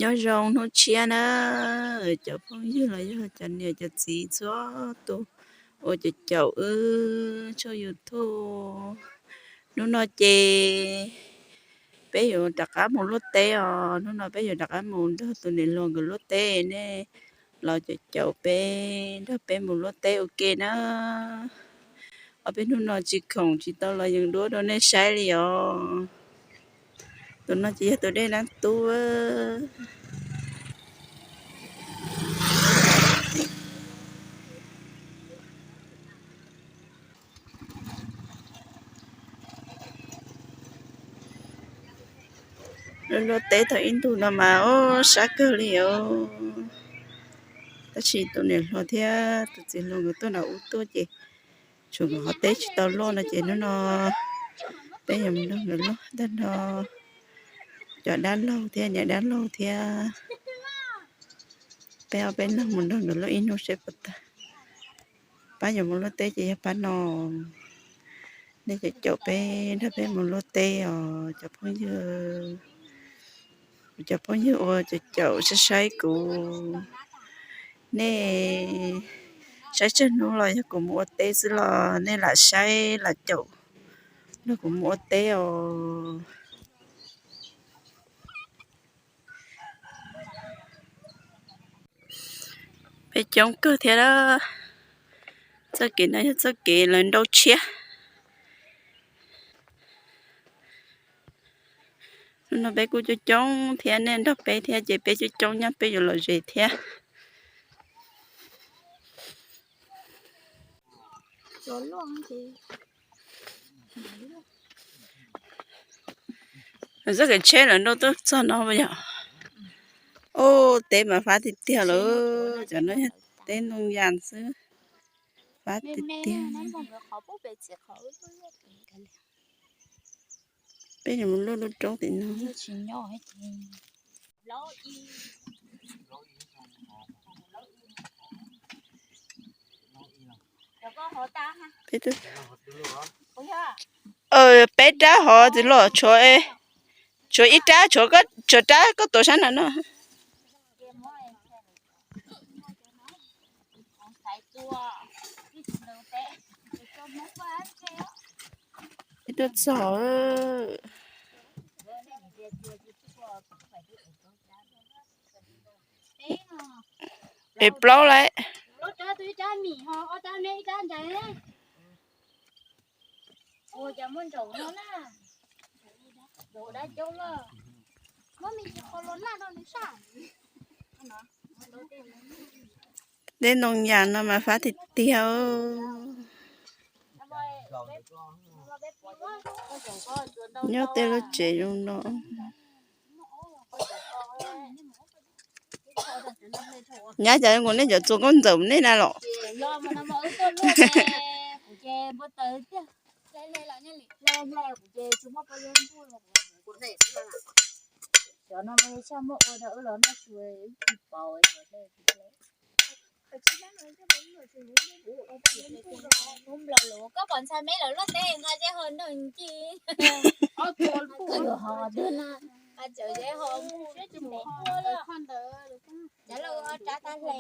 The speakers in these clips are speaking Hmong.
Nyob zoo hnub tshiab na, cov phooj ywg los yog cov niam cov txiv txhua tus uas caum caum wb tshooj YouTube. Hnub no ces peb yuav rov qab mus luaj teb os. Hnub no peb yuav rov qab mus nrog tus niam hluas nkawd luaj teb, nej los caum caum peb, nrog peb mus luaj teb ua ke na. Ob peb hnub no tsis khoom tsis tau los yees duab rau nej saib li os. Tus no ces yog tus dej dab tub. Luaj teb tau ib ntus no mas ub sab kawg li os. Tab sis tus niam hluas thiab tus txiv hluas nkawd tuaj nram ub tuaj ces tsuas nkawd qhov teb tsis tau luaj no ces hnub no peb yuav mus nrog nkawd luaj tag nrho, cov dab laug thiab niam dab laug thiab. Peb ob peb leeg mus nrog nkawd luaj ib hnub seb puas tag. Pab yuav mus luaj teb ces yog pab no. Nej caum caum peb, nrog peb mus luaj teb os cov phooj ywg. Kuv cov phooj ywg uas caum caum saib saib kuv, nej saib tsawg hnub los yog kuv mus ua teb xwb los nej lam saib lam caum nrog kuv mus ua teb os. Peb coob kawg thiab. Txoj kev no yog txoj kev lawv nrau tshiab. Hnub no peb kuj coob coob thiab, nej nrog peb thiab ces peb coob coob nyab peb yuav lom zem thiab. Txoj kev tsheb lawv nrau tuaj txog no yog, ub, teb mas fab tiag tiag lawm, cov no yog teb ntoo yas xwb, fab tiag tiag. Peb yuav mus luaj lub roob tim no. Peb rab hov tsis los, tshuav, tshuav ib rab, tshuav rab koj tuav sab no no. Ib tuaj txog. Es plaub lawm. Teb ntoo yas no mas fab tiag tiag. Nyob tej lub tsev zoo no. Nyab cas zoo nkaus nej cov txua nkauj ntxawm nej na los. Koj pom ntxhais me lawv luaj teb nqa zeb ho nrog ncig. Ho twg na, nqa cawv zeb ho mus. Cov laus ho rab tab hle.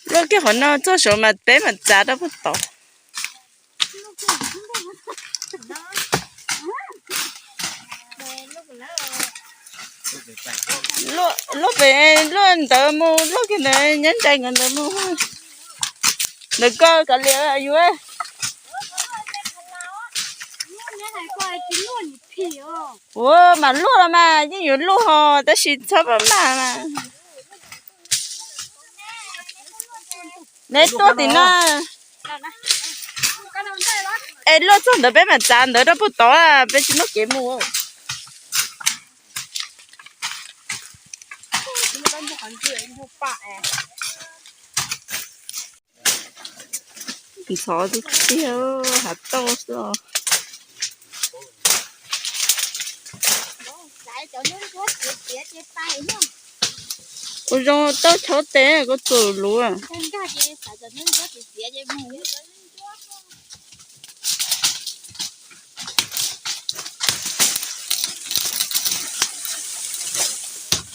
Luaj kiag qhov no txog saud mas teb mas txav rau puag tod. Luaj, luaj pem, luaj ntawd mus, luaj kiag ntawd nyob nraim nkawd ntawd mus. Ntawm ko kav liam yuav. Ua mas luaj los mas yeej yuav luaj hos, tab sis txhob maj maj mas. Neb tuaj tim no. Es luaj txog ntawd peb mam txav ntawd rau puag tod, peb tsis muaj kev mus. Ntxhov tiag tiag, hav tauj xwb os. Ua zoo tauj chob tes koj txuas luv.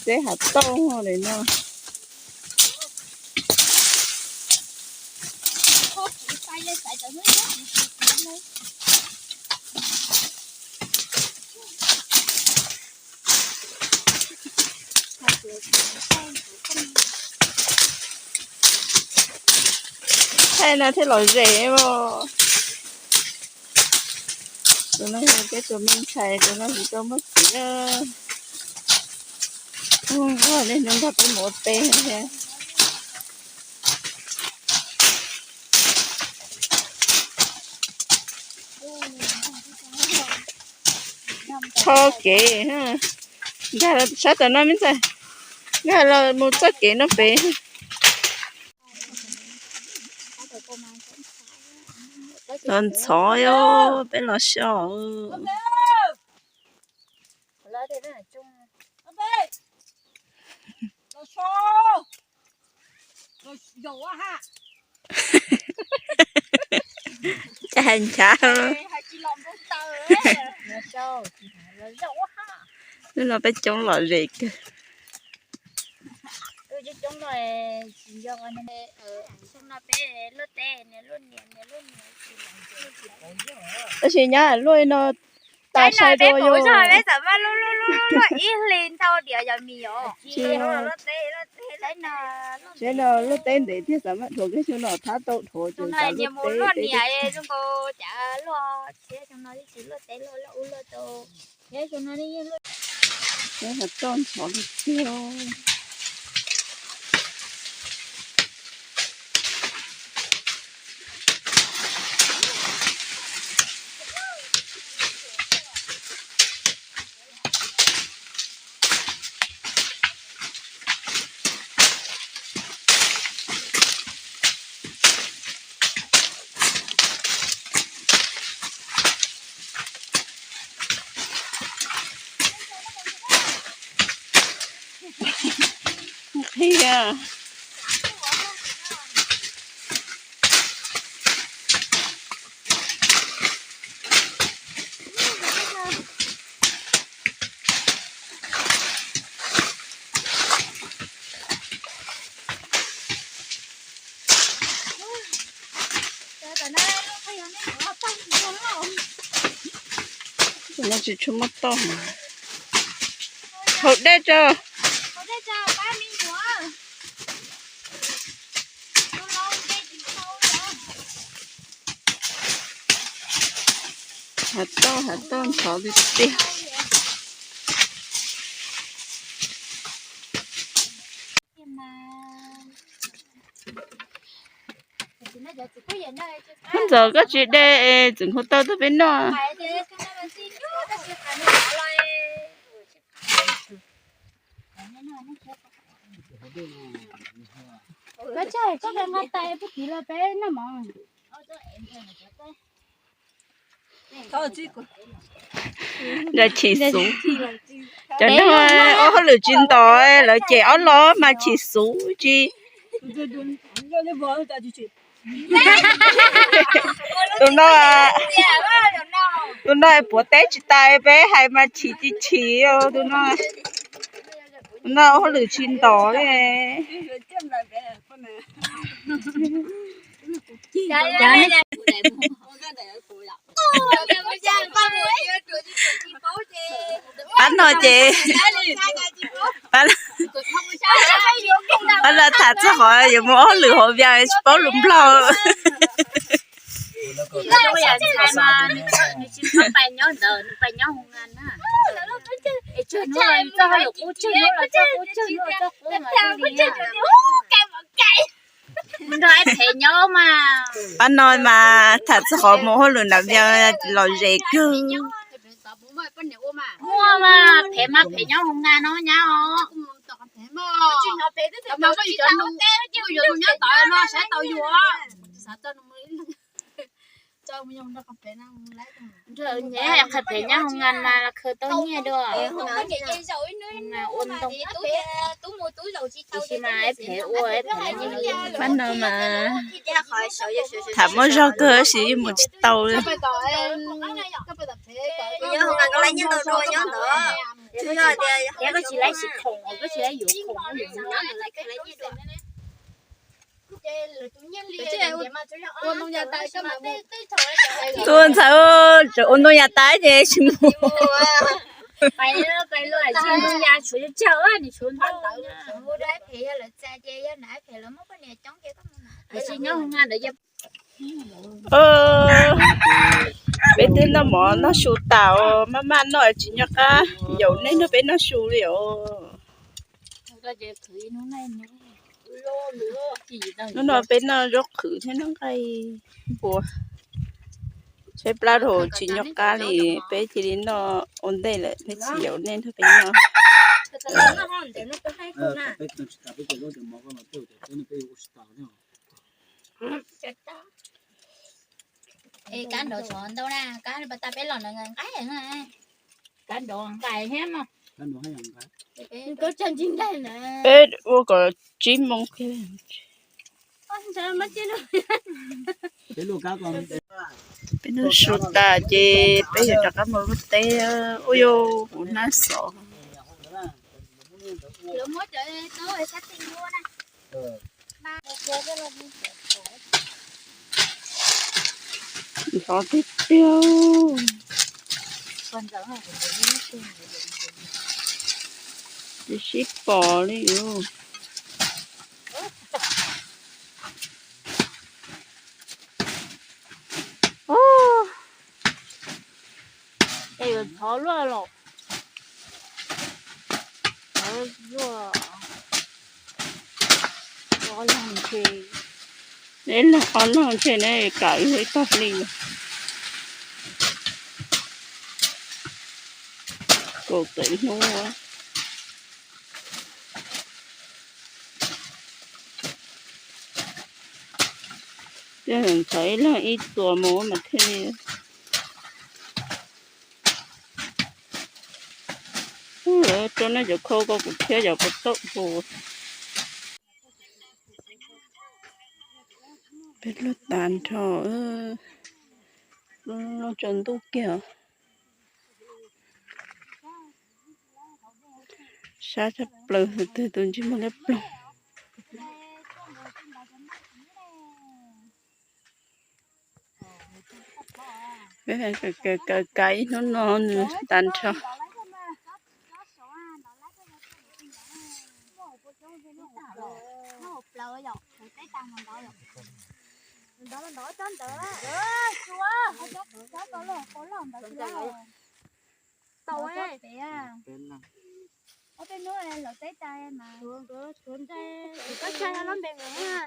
Teb hav tauj li no. Thaij no thiaj lom zem os. Tus no yog peb tus me ntxhais, tus no tsis tau muaj txiv na. Ua niaj hnub nrog peb mus ua teb thiab. Txhob kev, nkag sab tom no me ntxhais, nkag los mus txoj kev no pem. Los ntxhov os, peb los xyov. Cas hais nchav. Hnub no peb coob lom zem kawg. Tab sis nyab luaj no tas sai dua yus. Ib hlis ntau diam yog mis os. Tsis, no luaj teb ntev thiab xav maj dhuav kiag xyoo no thab tau dhuav ces xav luaj teb. Peb ho txoj ntxhov tiag tiag. Qhia. Tus no tsis tshua muaj toj. Haus dej tso. Hav toj, hav toj ntxhov tiag tiag. Hnub ntxov koj tsis de es txwm hu tau tuaj peb noj. Koj tsaig koj nqa tais puag tid los peb noj mov. Nqa chim xuv. Cov neeg ua hauj lwm tsis ntos lawv cem ob los mas chim xuv tsis. Tus no, tus no puav teb tsis tas peb hais mas chim tsis chim tus no. Tus no ua hauj lwm tsis ntos li. Qab no ces Pab, pab los tham txog qhov yuav mus ua hauj lwm hauv Vias tsis paub lus Nplog. Pab no mas tham txog qhov mus hauj lwm nram Vias lom zem kawg. Muaj mas phem mas phem nyob hauv Nplog no nyab os. Qhov phem nyob hauv Nplog mas los khaws tau nyiaj dua. Mas ua ntoo, tiam sis mas phem ua phem. Pab no mas tham muaj zog kawg tab sis yeej mus tsis tau li. Koj tsis laib siv khoom, koj tsis laib yuav khoom. Tus ntxhais, tseem ua ntoo yam tas ces tsis mus. Peb twb noj mov noj su tas os, maj maj noj tsis nco qab yaum nej nrog peb noj su li os. Hnub no peb noj zaub qhwv thiab noj nqaij npua. Tshaib plab dhau tsis nco qab li, peb cia li noj ua ntej lawm, peb tsis yaum nej nrog peb noj. Kab nrov tsov ntau na, kab pas tas peb los nqaij nqaij thiab no. Peb ua kom tsib moos. Peb noj su tas ces peb yuav rov qab mus luaj teb. Ua yus kuv hnab xov. Ntxhov tiag tiag. Tsis sib pom li. Es yuav thov luaj los, thov luaj, ob leeg ntshe, neb leeg ob leeg ntshe neb kam ib tog li. Kaum tawm hnub. Ntxhov ib leeg ib txuas mus mas thiaj li rau nej cov khau ko kuv thiab cov kua txob hu. Peb luaj tas nrho, luaj tsaus ntuj kiag. Sab tshaj plaws, twg tus ntsej muag liab ploog. Peb kav kav ib hnub no nws tas nrho. Tau, ob peb hnub lawv teb tas mas. Koj tsa yog loj npe nkaus na.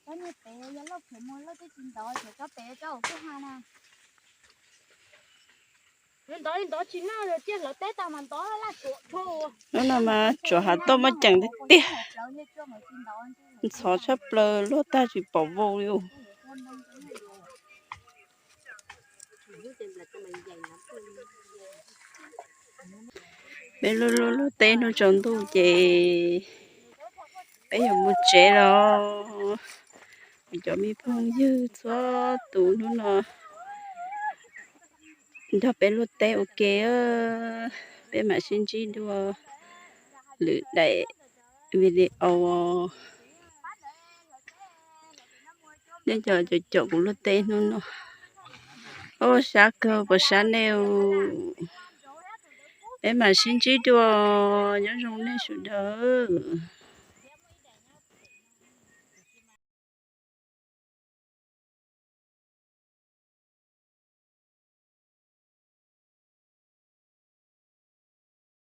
Koj niag pem yog loj pem muag loj twb tsis ntov ces koj pem tso kuj ha na. Ntov li ntov tsis noj, ciaj lawv teb tas mas ntov laj suav dhau. Hnub no mas tsuav hav toj muaj ceem tiag tiag. Ntxhov tshaj plaws, luaj tag tsis pom vau li. Peb luaj luaj luaj teb hnub tsaus ntuj ces peb yuav mus tsev los. Kuv cov me phooj ywg txhua tus hnub no nrog peb luaj teb ua ke, peb mam sib ntsib dua lwm daim video. Nej cov caum kuv luaj teb hnub no, ua sab kawg puas sab nej? Peb mam sib ntsib dua, nyob zoo nej sawv daws.